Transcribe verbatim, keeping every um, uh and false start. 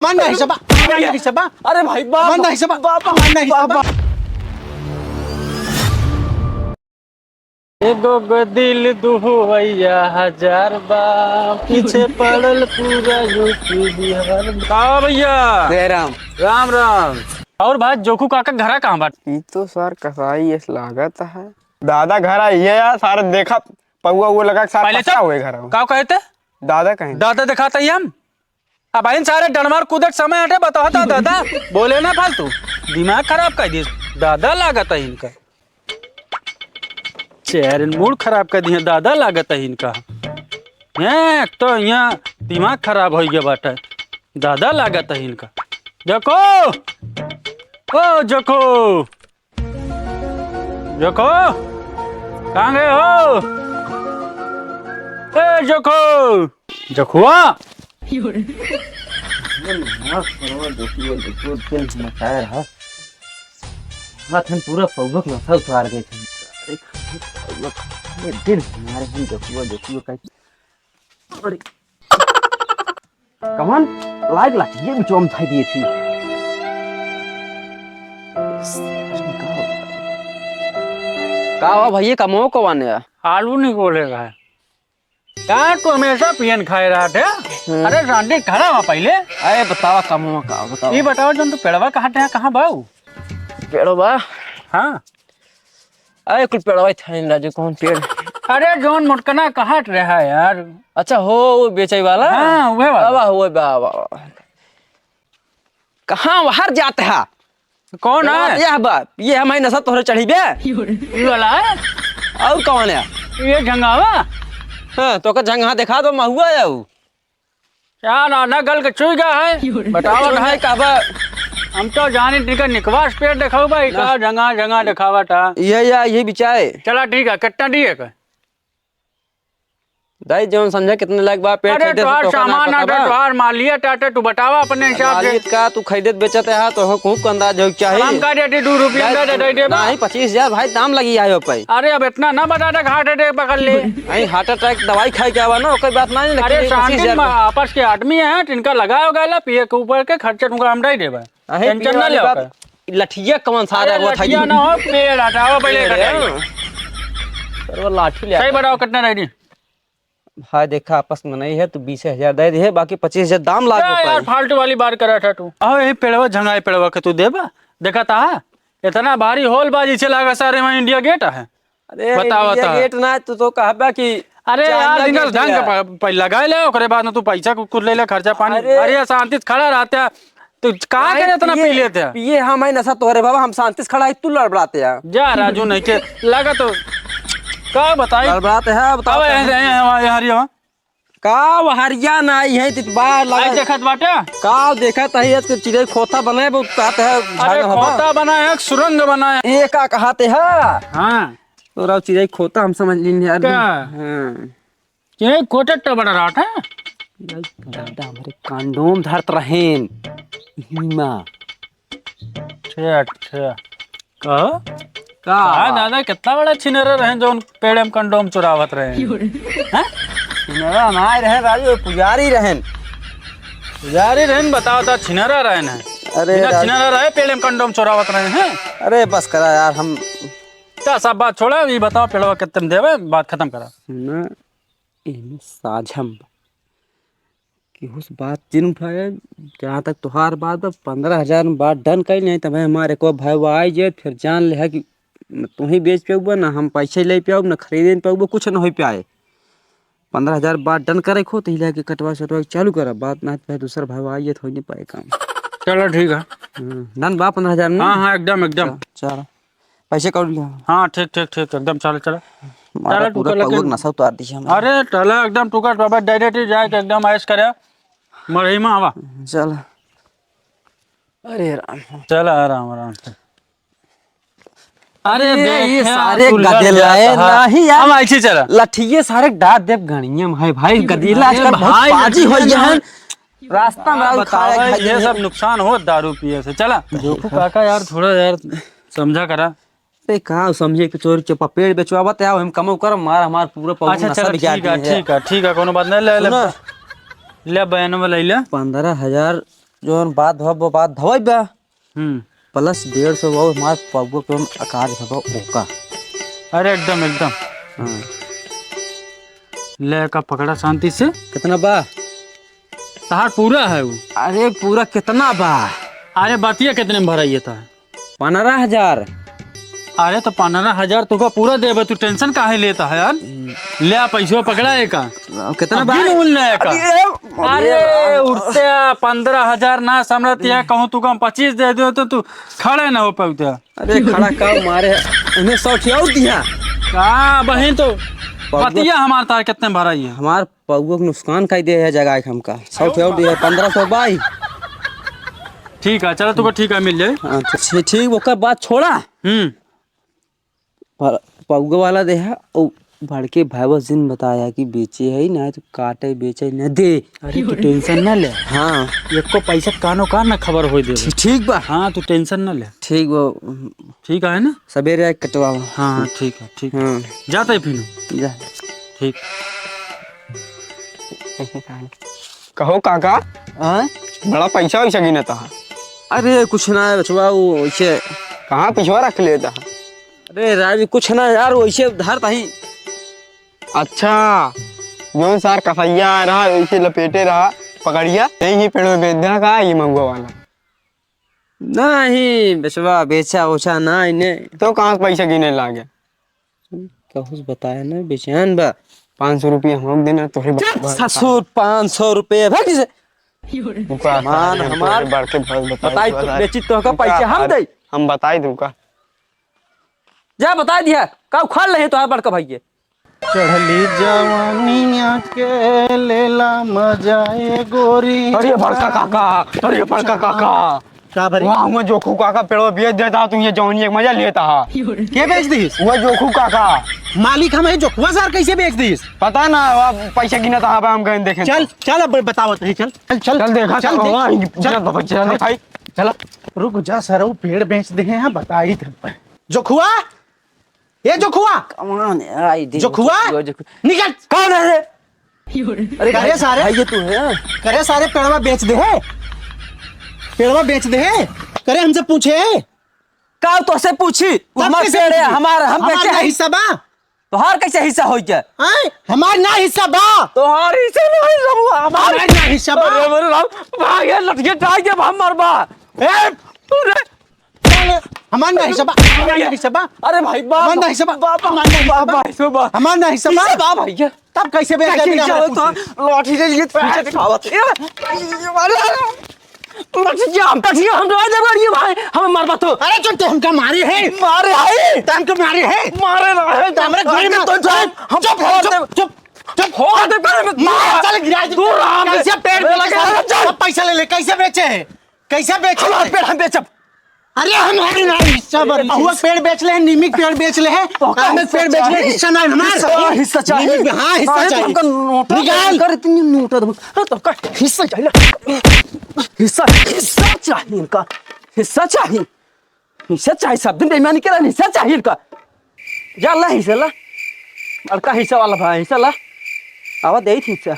मान नाही सबा, मान नाही सबा। अरे भाई, बाप, मान नाही सबा, बाप, मान नाही सबा। बाप। एगो गो दिल दुहवैया हजार बा, पीछे पड़ल पूरा यूपी बिहार बा। का भैया? जय राम। राम राम। और भाई, जोखू काका घरा कहाँ बाटे? ई तो सर कसाई एस लागत है। दादा घर आई है यार, सारे देखा पौआ वो लगा के सारे पहले पक्का तो हुए घर हो। का कहते? दादा कहें। दादा दिखाता ही हम। अब इन सारे डनमार कूदे के समय हटे, बताओ तो दादा, बोले ना फालतू, दिमाग खराब कर दिए दादा, लागत है इनका। चेहरे मूड खराब कर दिए दादा, लागत है इनका। हैं, एक तो यहाँ दिमाग खराब हो गया बाटे, दादा लागत है इनका। जोखू, ओ जोखू, जोखू, कहाँ गए हो? ए जोखू, जोखुआ। जोखुआ, जोखुआ, जोखुआ, दिल मचाए रहा। हाथ हम पूरा पौवा के नशा उतार गए थे। अरे, पौवा, ये दिल हमारे हम जोखुआ, जोखुआ का अरे, कमान लाग लाग ये बिचवा में थाई दिए थी। का हुआ भैया, कमो को आने? आलू नहीं बोलेगा। का तू हमेशा पियन खाए रहा थे? हम्म। अरे, शांति खड़ा हुआ पहले। अरे, बतावा कमो का, बतावा। ये बतावा, जौन तू पेड़वा कहाँ थे, कहाँ बाऊ? पेड़वा? हाँ। अरे, कुल पेड़वा ही था नहीं, राजू, कौन पेड़? अरे, जौन मोटकना कहात रहा यार। अच्छा, हो, वो बेचे वाला? हाँ, वह वाला। वाह, वाह, वाह, वाह। कहाँ बाहर जाते हैं? कौन पेड़वा है? यह बा, ये हमारी नशा तोहरे चढ़ी बे। ये वाला है? और कौन है? ये झंगावा? हाँ, तो का झंगा दिखा दो, महुआ है वो। यार, आधा गल के चुई गया है। बताओ चुई ना। गया कहबा। हम तो जानी ठीक है, निकवास पेट देखाऊ भाई, ना। का जंगा, जंगा देखावा था। ये या, ये बिचाए। चला ठीक है, कितना दिए का? दाई, जौन समझा कितने लायक बा, पेट अरे, खरीदे से तोहार तोका ना सामान पता आटे, बा। तोहार मालियत आटे, तू बतावा अपने हिसाब से। मालियत का तू खरीदत बेचत है, तो हो खूब का अंदाज हो चाही। हम का देती, दू रुपया दाई, का दे, दे देबा? नहीं, पच्चीस हजार भाई दाम लगी आयो पे। अरे, अब इतना ना बता दे, heart attack पकड़ ले। नहीं, heart attack दवाई खाए के आवा ना, कोई बात नहीं, लेकिन अरे, ये शांति पच्चीस हजार में का। आपस के आदमी हैं, तिनका लगाओ गैला, पिए के ऊपर के खर्चा तुमका हम दे देबा। अहे, tension पिए ना वाली लेओ बात, का। लठिया कौन सा अरे, रहा, वो था लठिया ये? ना हो, पेड़ हटाओ पहले पेड़ कटाई। है। सर, वो लाठी ले सही आता। बताओ, कितना रह दी? भाई, देखा, आपस में नहीं है, तू बीस हजार दे दे, बाकी पच्चीस हजार दाम लाग क्या यार, पाई। फालतू वाली बात करा था तू? अहो, यही पेड़वा, झंगाई पेड़वा के तू देबा? देखा था, इतना भारी होल बा, जैसे लागा सारे वहाँ India Gate है। अरे, बताओ, India बताओ। Gate ना, तू तो कहबा कि अरे चाइना यार, जिनका गेट ढंग है। प-, पहले लगा ले, ओकरे बाद में तू पैसा कु-, कुछ ले ले, खर्चा पानी। अरे। अरे, शांति से खड़ा रहते हैं, तू कहाँ भाई, के इतना पिए, पी लेते हैं? पिए हम है नशा तोहरे बाबा, हम शांति से खड़ा है, तू लड़बड़ाते हैं। जा राजू, नहीं के लगा तो का बताई? लड़बड़ाते हैं, बताओ अब तो। ऐसे हैं, हमारे यहाँ, हमारे यहाँ। का वो हरिया ना आई है, तितबार लगा। आई देखत बाटे? का देखत है, ये तो चिड़ै खोता बनाए, वो कहते हैं, अरे झाड़ हवा। खोता बनाए है, सुरंग बनाए है। ये का कहते हैं? हाँ। तोरा चिड़ै खोता हम समझ लीन यार। का? हाँ। चिड़ै खोता तो बड़ा रहत है। दादा हमरे condom धरत रहेन। हिमा। अच्छा, अच्छा। कहो? का? हाँ, दादा, कितना बड़ा छिनरा रहेन, जौन पेड़े में condom चुरावत रहेन। हैं? छिनरा ना रहेन राजू, पुजारी रहेन। पुजारी रहेन, बताओ तो, छिनरा रहेन है। अरे बिना राजू। छिनरा रहे, पेड़े में condom चुरावत रहेन हैं। अरे बस करा यार, हम तो सब बात छोड़ा, ये बताओ, पेड़वा कितने में देवे, बात खत्म करा। ना, एमे साझम बा। केहू से बात जिन उठाए, जहाँ तक तोहार बात बा, पन्द्रह हजार में बात done कइल, नहीं त भाई हमार एको भाई वो आई जे, फिर जान ले है कि न तू ही बेच पाउबा, ना हम पैसे ले पाउब, ना खरीदे पाउबा, कुछ ना हो पाए। पन्द्रह हजार बात done करे खो, तो ही लेके कटवा सटवा के चालू करा, बात ना तो भाई दूसरा भाई वो आई जे, तो हो नहीं पाए काम। चलो ठीक है। हम्म, done बा पन्द्रह हजार में? हाँ, हाँ, एकदम, एकदम। चल, चल। पैसे कौड़ी लिया। हाँ, ठीक, ठीक, ठीक, एकदम चल, चल। मारा चल, पूरा टूकर लगे। पौवा के नशा उतार दिया हमने। अरे, चल, एकदम टूकर बाबा direct ही जाए के एकदम ऐश करे। मरही में आवा। चल। अरे राम। चल, आराम, आराम से। अरे, अरे, ये देखे, सारे तू लड़ गदेल जाता है। नहीं यार। हम ऐसे चला। लठिए सारे डाल देब गणिया में है भाई, गदेला अरे आजकल बहुत भाई, पाजी हो गया है। रास्ता में बताओ, खाए, खाए ये सब नुकसान हो दारू पिए से। चला। जोखू काका यार, थोड़ा यार समझा करा। अरे, का समझे कि चोरी चुपा पेड़ बेचवावत है, हम कमो कर, मार, हमार पूरा पौवा अच्छा, नशा चलो, बिगाड़ ठीक है, दिए है। ठीक है, ठीक है, कोनो बात नहीं, ले, ले। सुनो। ले, बयान में ले ले। पन्द्रह हजार जौन बात भवा, वो बात भवा बा। हम्म। Plus डेढ़ सौ और हमार पौवा के जौन अकाज भवा ओका। अरे एकदम, एकदम। हाँ। ले का पकड़ा शांति से। कितना बा? तहार पूरा है वो। अरे पूरा कितना बा? अरे बतिया कितने में भराइए था? पन्द्रह हजार। अरे तो पन्द्रह हजार तुका पूरा देबे, तू tension काहे लेता है यार? ले आ पैसवा पकड़ा है का? कितना अब बा? गिन उन ले का। अरे, अरे अरे, उठते आ, पन्द्रह हजार ना समरत है, कहूँ तुका हम पच्चीस दे दो तो तू खड़े ना हो पाते। अरे खड़ा का मारे, इन्हें सौ ठियाऊ दिया। का बहिन तो पौवा बतिया हमार तार कितने भराई है? हमार पौवा के नुकसान कई दे है जगह के हमका। सौ ठियाऊ दिया, पन्द्रह सौ बाई। ठीक है, चलो तुका ठीक है, मिल जाए। हाँ, तो ठीक, ठीक, ओकर बात छोड़ा। हम्म। प-, पौवा वाला देहा, ओ बड़के भाई बस जिन बताया कि बेचे है ना तो काटे बेचे न दे। अरे तू tension ना ले। हाँ। एको पैसा कानो का ना खबर होई देबे। ठीक, ठीक बा। हाँ, तू tension ना ले। ठीक बा। ठीक है ना? सबेरे आके कटवावा। हाँ, हाँ, ठीक है, ठीक। हाँ। जाता है फिर। जा। ठीक। कहो काका, हाँ? बड़ा पैसा वैसा गिनता है। अरे कुछ ना है बचवा, वो वैसे कहाँ पिछवा रख लेता है? अरे राजू कुछ ना यार, वैसे उधार तही। अच्छा, जौन सार कसैया रहा, वैसे लपेटे रहा, पकड़िया, यही पेड़ में बेच देना का ये महुआ वाला? नहीं बचवा, बेचा ओचा ना इन्हें। तो कहाँ से पैसा गिने लागे? कहूँ से बताया ना, बेचैन बा। पाँच सौ रुपया हम लोग देना, तोहरे चुप, बा-, ससुर, पाँच सौ रुपया, भाग से। रुका, मान सारे हम हमार तोहरे बड़के भाई बताई बताई तो, बताई। बेची तो का रुका, पैसा हम अरे, दे। हम बताई दूँ का? जा बताई दिया, का उखाड़ ले तोहार बड़का भाई के। चढ़ली जवानिया के लेला मजा ए गोरी। अरे बड़का काका, अरे बड़का काका। का भरी? वहाँ हुआ जोखू काका पेड़वा बेच देता, तू ये जवानी एक मजा लेता हा। के बेच दिस? वो जोखू काका। मालिक हम है जोखुआ सार, कैसे बेच दिस? पता ना, अब पैसा गिना था, अब हम गए देखें चल, तो। चल अब बताओ तो, चल, चल, चल देखा, चल चल देख, वहाँ चल, चल, चल, चल। चल। रुक जा सर, वो पेड़ बेच दे हैं, बताई थे। जोखुआ, ए जोखुआ! कौन है? आई दे, जोखुआ? जोखुआ, जोखुआ। निकल! कौन है रे? अरे करे भाई, सारे? भाई ये तू है? करे सारे पेड़वा बेच दे है? पेड़वा बेच दे है? करे हमसे पूछे है? का तोसे पूछी? वो तब हमार कैसे पेड़ है, पूछी? हमार, हम हमार कैसे ना है? हिस्सा बा? तोहार कैसे हिस्सा होई क्या? आय? हमार ना हिस्सा बा? तोहार हिस्सा ना है, सब हमार। हमार ना हिस्सा बा? अरे मेरे राम, भाग ये लठिया टाइट के हम मरबा। ए! तू रे, हमार ना हिस्सा बा, हमार ना हिस्सा बा। अरे भाई, बा, हमार ना हिस्सा बा, बा, बा, हमार ना हिस्सा बा, बा, हिस्सा बा। हमार ना हिस्सा बा। हिस्सा बा भैया। तब कैसे बेच कैसे देबे हिस्सा हमारे होता? पूछे? लॉटरी ले लिए, पीछे दिखावत। ए, अरे, लॉटरी क्या हम, लॉटरी हम डरा दे रही है भाई, हमें मार मत। अरे चुप, तो हमका मारे है। मारे है। तो हमका मारे है। मारे ना है। तो हमरे गोली अरे में तो चुप, हम चुप, फोड़ चुप, दे। चुप, चुप। फोड़ दे, पहले मैं मार, चल गिरा दे। दूर रहा, कैसे पेड़ मेरा बेचे लगा, सारे? चल। सब पैसा ले ले, कैसे बेचे है? कैसे बेचे? हमारा पेड़ हम बेचब। अरे हमारे ना हिस्सा बा। महुआ पेड़ बेच ले, नीमी के पेड़ बेच ले, तो का आम के पेड़ बेच ले, हिस्सा ना है हमारा। हिस्सा, हिस्सा चाहिए। नीमी के, हाँ, हिस्सा चाहिए। तुमका नोटा निकाल। कर इतनी नोटा दो। हाँ, तो का हिस्सा चाहिए। हिस्सा, हिस्सा चाहिए इनका। हिस्सा चाहिए। हिस्सा चाहिए, सब दिन बेईमानी करे, हिस्सा चाहिए इनका। जा ला हिस्सा ला। बड़का हिस्सा वाला भाई, हिस्सा ला। आवा दे हिस्सा।